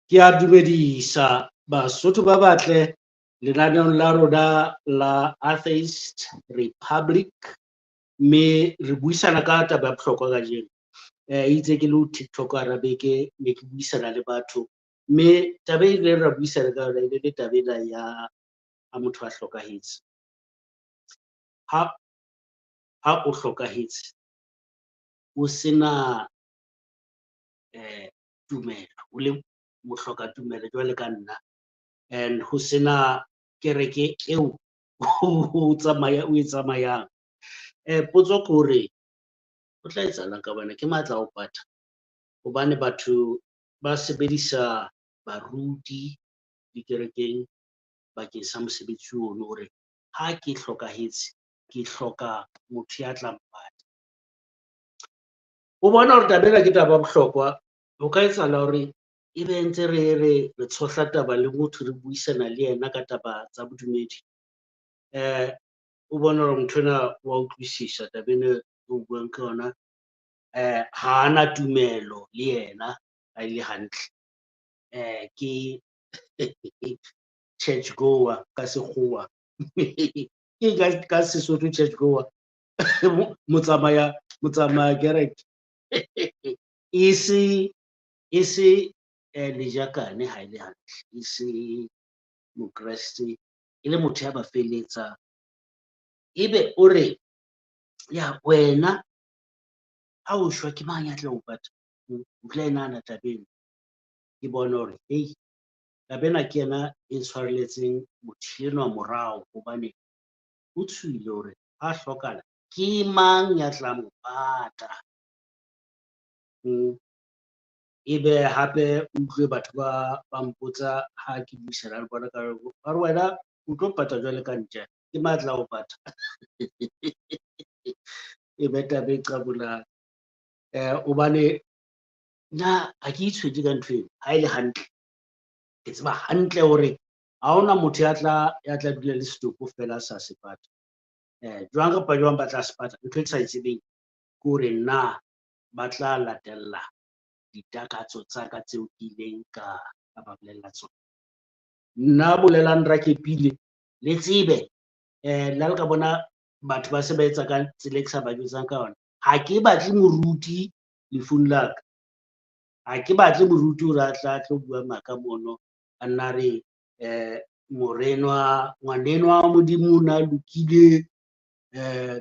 Ke a dumedisa Basotho ba batle lenaneong la rona la Atheist Republic, mme re buisana ka taba ya bohlokwa kajeno. Itse ke le ho TikTok hara beke ne ke buisana le batho, mme taba e ileng ra buisana ka yona e ne le taba ena ya ha motho a hlokahetse. Ha o hlokahetse o sena tumelo, o le mohloka tumelo jwale ka nna, and ho sena kereke eo o tsamaya o e tsamayang. Potso ke hore ho tla etsahalang ka wena? Ke matla ao pata, hobane batho ba sebedisa baruti dikerekeng bakeng sa mosebetsi ono hore ha ke hlokahetse ke hloka motho ya tla mpata. O bona hore taba ena ke taba ya bohlokwa, ho ka etsahala hore ebe ntse re re re tshohla taba le motho, re buisana le yena ka taba tsa bodumedi. O bona hore motho enwa wa utlwisisa taba ena o buang ka yona, ha ana tumelo le yena ha e le hantle. Ke church goer ka sekgowa, ke ka Sesotho church goer, motsamaya kereke. E se lejakane ha e le hantle, e se mokreste, e le motho ya ba feletsang. Ebe o re ya wena ha o shwa ke mang ya tla o pata? O tla e nahana taba eno. Ke bone hore hei, taba ena ke yena e tshwarelletseng motho enwa morao, hobane o tshohile hore ha hlokahala ke mang ya tla mo pata. Ebe hape o utlwe batho ba mpotsa ha ke buisana le bona ka ba re wena o tlo pata jwale ka ntja, ke matla ao pata. E be taba e qabolang. Hobane nna ha ke itshwetse ka ntho eno, ha e le hantle ke tseba hantle hore ha hona motho ya tla dula le setopo fela sa se pata. Jwang kapa jwang ba tla se pata. Ntho e ke sa e tsebeng ke hore na ba tla latella ditakatso tsa ka tseo ke ileng ka ba bolella tsona. Nna bolelang Rakepile, le tsebe le ha le ka bona batho ba se ba etsa ka tsela e ke sa ba jwetsang ka yona, ha ke batle moruti lefung la ka. Ha ke batle moruti hore a tla tlo bua maka mono, a nna re morenwa ngwanenwa wa Modimo o na lokile,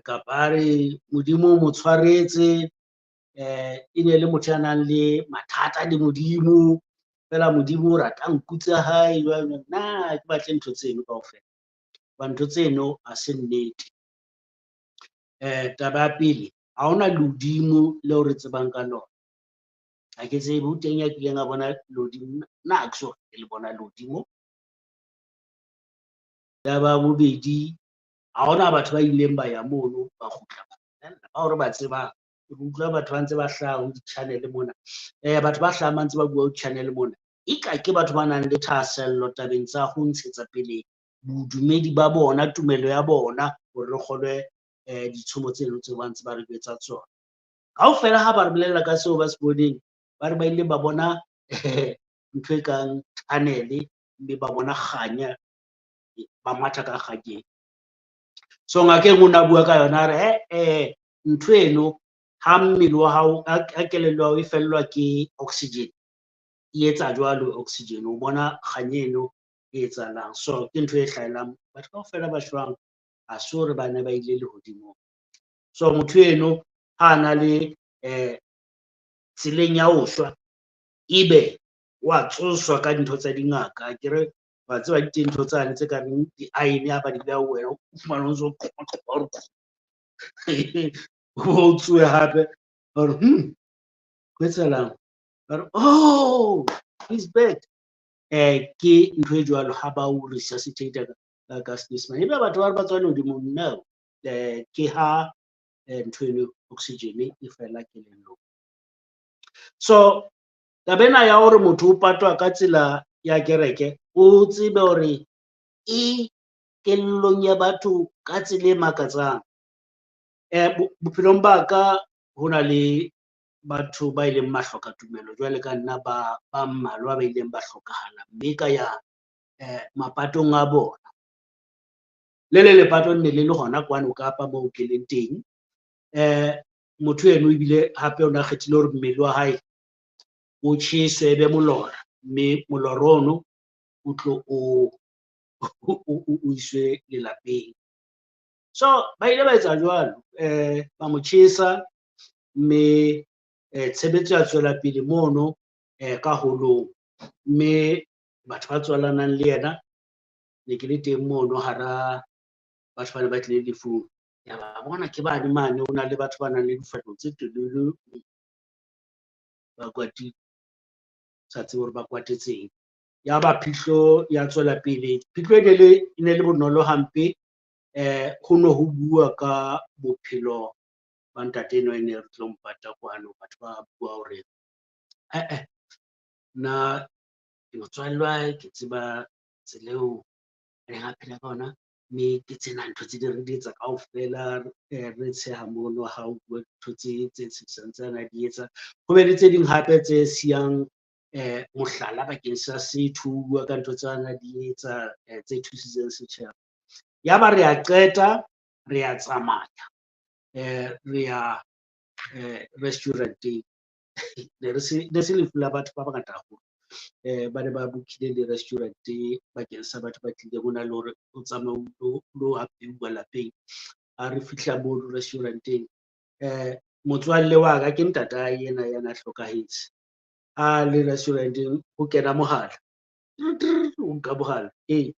kapa a re Modimo o mo tshwaretse, e ne le motho ya nang le mathata le Modimo, fela Modimo o rata nku tsa hae jwang. Nna ke batle ntho tseno kaofela, hoba ntho tseno ha se nnete. Taba ya pele, ha hona lehodimo leo re tsebang ka lona. Ha ke tsebe ho teng ya kileng a bona lehodimo, nna ha ke so ke le bona lehodimo. Taba ya bobedi, ha hona batho ba ileng ba ya mono ba kgutla ba ba hore ba tsebang. Re utlwa batho ba ntse ba hlaha ho di-channel mona, batho ba hlahang ba ntse ba bua ho channel mona, eka ke batho ba nang le thahasello tabeng tsa ho ntshetsa pele bodumedi ba bona, tumelo ya bona, hore re kgolwe ditshomo tseno tseo ba ntse ba re jwetsa tsona. Kaofela ha ba re bolella ka seo ba se boneng, ba re ba ile ba bona ntho e kang tunnel, mme ba bona kganya, ba matha ka kganyeng. So ngaka e nngwe o ne a bua ka yona, a re ntho eno ha mmele wa hao, ha kelello ya hao e fellwa ke oxygen, e etsa jwalo oxygen, o bona kganya eno e etsahalang. So ke ntho e hlahelang batho kaofela ba shwang, ha se hore ba ne ba ile lehodimong. So motho eno ha na le tseleng ya ho shwa, ebe wa tsoswa ka dintho tsa dingaka. Ke re wa tseba di teng ntho tsane tse ka reng di-iron ha ba di beha ho wena, o fumane o ntso qhoma qhoma, o tsohe hape, ba re ho etsahalang? Ba re oh, he's back. Ke ntho e jwalo ha ba o resuscitate ka Senyesemane. Ebe batho ba re ba tswa lehodimong, no. Ke ha ntho eno oxygen e fela kelellong. So taba ena ya hore motho o patwa ka tsela ya kereke, o tsebe hore e kellong ya batho ka tsela e makatsang. Bophelong ba ka ho na le batho ba ileng ba hloka tumelo jwale ka nna ba mmalwa ba ileng ba hlokahala, mme ka ya mapatong a bona. Le le lepato ne le le hona kwano Kapa moo ke leng teng. Motho eno ebile hape o na kgethile hore mmele wa hae o tjheswe e be molora, mme molora ono o tlo o iswe lelapeng. So ba ile ba etsa jwalo, ba mo tjhesa, mme tshebetso ya tswela pele mono ka holong, mme batho ba tswalanang le yena ne ke le teng mono hara batho ba ne ba tlile lefung. Ya ba bona ke bane mane, ho na le batho ba nang le difahleho tse telele, ba kwatile, sa tsebe hore ba kwatetseng. Ya ba phihlo ya tswela pele. Phihlo e ne le bonolo hampe, ho no ho bua ka bophelo ba ntate enwa e ne re tlo mpata kwano. Batho ba bua hore nna ke motswalle wa hae, ke tseba tsela eo a neng a phela ka yona, mme ke tsena ntho tse di re di etsa kaofela, re tsheha mono ha o bua dintho tse tshehisang tse a di etsa. Ho be le tse ding hape tse siyang mohlala bakeng sa setho, o bua ka ntho tse a di etsa tse thusitseng setjhaba. Ya ba re a qeta, re a tsamaya, re ya restauranteng. Ne se lefu la batho ba bangata haholo. Ba ne ba bookile le restaurant bakeng sa batho ba tlileng, ho na le hore o tsamaye o lo apeuwa lapeng. Ha re fihla mono restauranteng, motswalle wa ka ke ntatae ena ya na hlokahetse, a le restauranteng ho kena mohala, o nka mohala. Ee,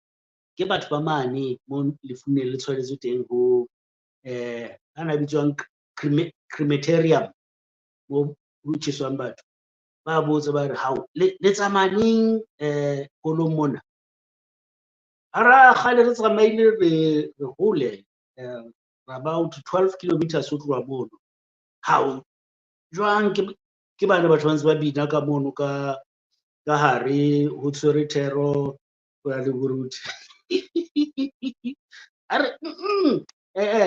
ke batho ba mane mo lefu ne le tshwanetse teng ho ana bitswang crematorium, mo ho tjheswang batho. Ba botsa ba re, hao le tsamaya neng holong mona? Hara kgale re tsamaile re hole, about 12 kilometers ho tloha mono. Hao jwang ke bana batho ba ntse ba bina ka mono ka hare ho tshwere thero ho ya le boruti. A re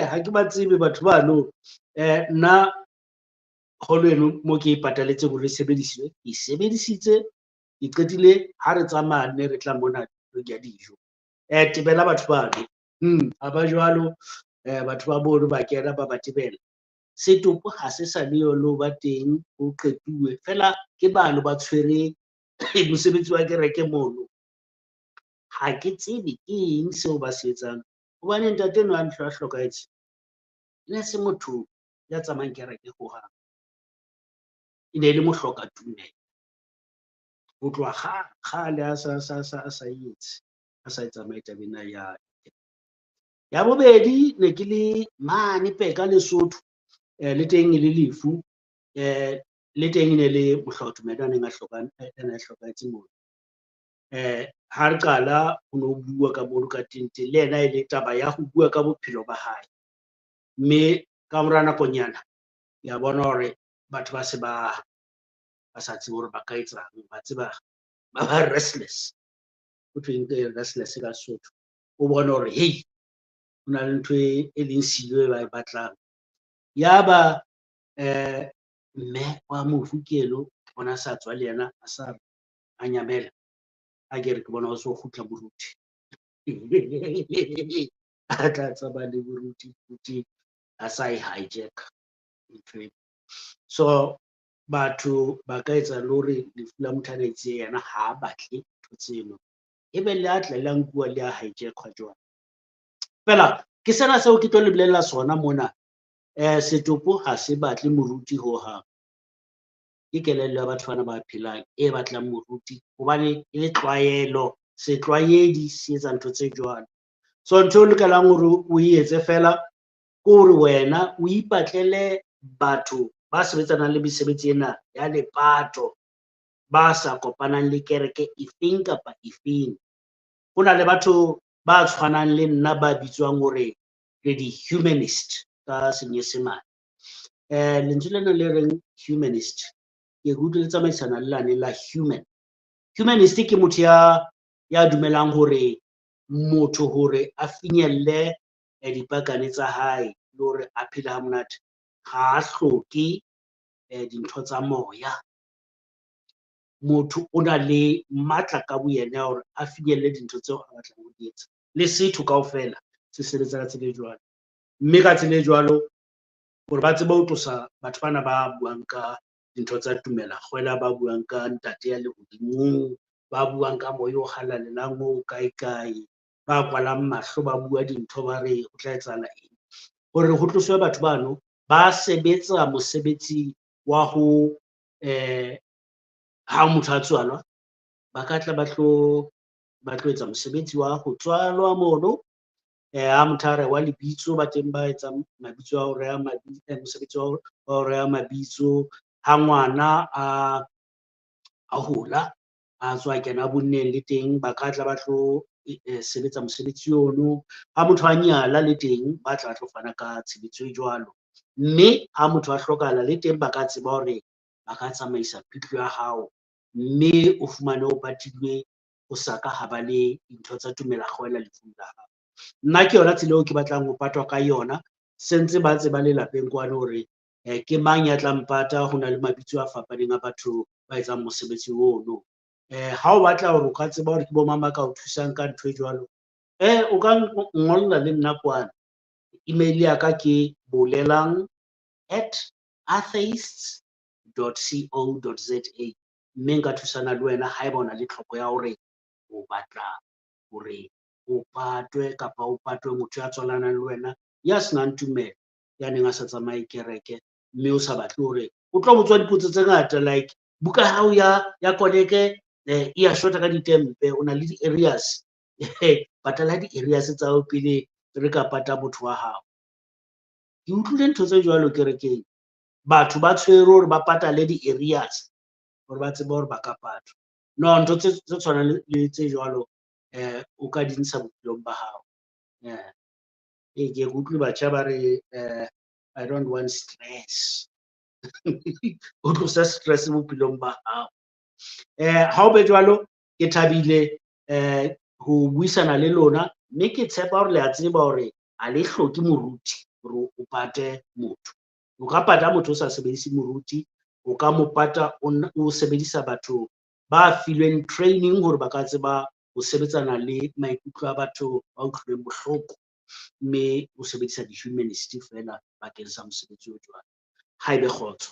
ha ke ba tsebe batho bano, nna holo eno mo ke e pataletse hore e sebediswe, ke sebedisitse, ke qetile. Ha re tsamaya ne re tla mona re ja dijo, tebela batho bano. Ha ba jwalo, batho ba mono ba kena ba ba tebela. Setopo ha se sa le yo ba teng, ho qetuwe fela ke bano ba tshwere mosebetsi wa kereke mono. Ha ke tsebe ke eng seo ba se etsang, hobane ntate enwa a hlokahetse ne se motho ya tsamayang kereke hohang, e ne le mohloka tumelo ho tloha kgale a sa etse, a sa e tsamaye taba ena ya. Ya bobedi, ne ke le mane Peka Lesotho, le teng e le lefu, le teng e ne le mohloka tumelo a neng a hlokahetse mono. Ha re qala ho no bua ka mono ka tenteng, le yena e le taba ya ho bua ka bophelo ba hae, mme ka mora nakonyana ya bona hore batho ba se ba sa tsebe hore ba ka etsang, ba tseba ba ba restless. Ho thweng ke restless ka Sesotho? O bone hore hey, ho na le ntho e leng siyo e ba e batlang. Ya ba mme wa mofu ke eno, ke bona sa tswa le yena a sa a nyamela. A ke re ke bona ho so kgutla moruti. A tla tsamaya le moruti, moruti a sa e hijack ntho eno. So batho ba ka etsa le hore lefu la motho a na itse yena ha a batle ntho tseno, ebe le a tla le a nkuwa le a hijackwa jwang. Fela ke sena seo ke tlo le bolella sona mona, setopo ha se batle moruti hohang. Ke kelello ya batho bana ba phelang e batlang moruti, hobane e le tlwaelo, setlwaedi se etsa ntho tse jwalo. So ntho e lokelang hore o etse fela ke hore wena o ipatlele batho ba sebetsanang le mesebetsi ena ya lepato, ba sa kopanang le kereke efeng kapa efeng. Ho na le batho ba tshwanang le nna ba bitswang hore re di-humanist ka Senyesemane. Lentswe lena le reng humanist, ke utlwe le tsamaisana le lane la human. Humanist ke motho ya dumelang hore motho hore a finyelle dipakane tsa hae le hore a phele ha monate, ha a hloke dintho tsa moya. Motho o na le matla ka boyena ya hore a finyelle dintho tseo a batlang ho di etsa. Le setho kaofela se sebetsa ka tsela e jwalo. Mme ka tsela e jwalo hore ba tsebe ho tlosa batho bana ba buang ka dintho tsa tumela kgwela, ba buang ka ntate ya lehodimong, ba buang ka moya o halalelang o kae kae, ba kwalang mahlo, ba bua dintho ba re ho tla etsahala eng. Hore ho tloswe batho bano ba sebetsa mosebetsi wa ho ha motho a tswalwa, ba ka tla ba tlo etsa mosebetsi wa ho tswalwa mono. Ha motho a rewa lebitso, ba teng ba etsang mabitso a ho reha mosebetsi wa ho reha mabitso. Ha ngwana a hola, a tswa kena bonneng le teng, ba ka tla ba tlo sebetsa mosebetsi ono. Ha motho a nyala le teng, ba tla tlo fana ka tshebetso e jwalo. Mme ha motho a hlokahala le teng, ba ka tseba hore ba ka tsamaisa phihllo ya hao, mme o fumane o patilwe o sa ka ha ba le dintho tsa tumela kgwela lefung la hao. Nna ke yona tsela eo ke batlang ho patwa ka yona. Se ntse ba tseba lelapeng kwana hore ke mang ya tla mpata, ho na le mabitso a fapaneng a batho ba etsang mosebetsi ono. Ha o batla hore o ka tseba hore ke bo mang ba ka o thusang ka ntho e jwalo, o ka ngolla le nna kwana. Email ya ka ke bolelang@atheists.co.za, mme nka thusana le wena haeba o na le tlhoko ya hore o batla hore o patwe kapa o patwe motho ya tswalanang le wena ya senang tumelo, ya neng a sa tsamaye kereke, mme o sa batle hore o tlo botswa dipotso tse ngata like buka ya hao ya koleke e ya shota ka ditempe, o na le di-areas, patala di-areas tsa hao pele re ka pata motho wa hao. Ke utlwile ntho tse jwalo kerekeng, batho ba tshwere hore ba patale di-areas hore ba tsebe hore ba ka patwa. No, ntho tse tshwanang le tse jwalo o ka di ntsha bophelong ba hao. Ke utlwe batjha ba re I don't want stress. O tlosa stress bophelong ba hao. Ha o be jwalo, ke thabile ho buisana le lona, mme ke tshepa hore le a tseba hore ha le hloke moruti hore o pate motho. O ka pata motho o sa sebedise moruti, o ka mo pata o sebedisa batho ba filweng training hore ba ka tseba ho sebetsana le maikutlo a batho ba utlwileng bohloko, mme o sebedisa di-humanist feela bakeng sa mosebetsi o jwalo. Ha ebe kgotso.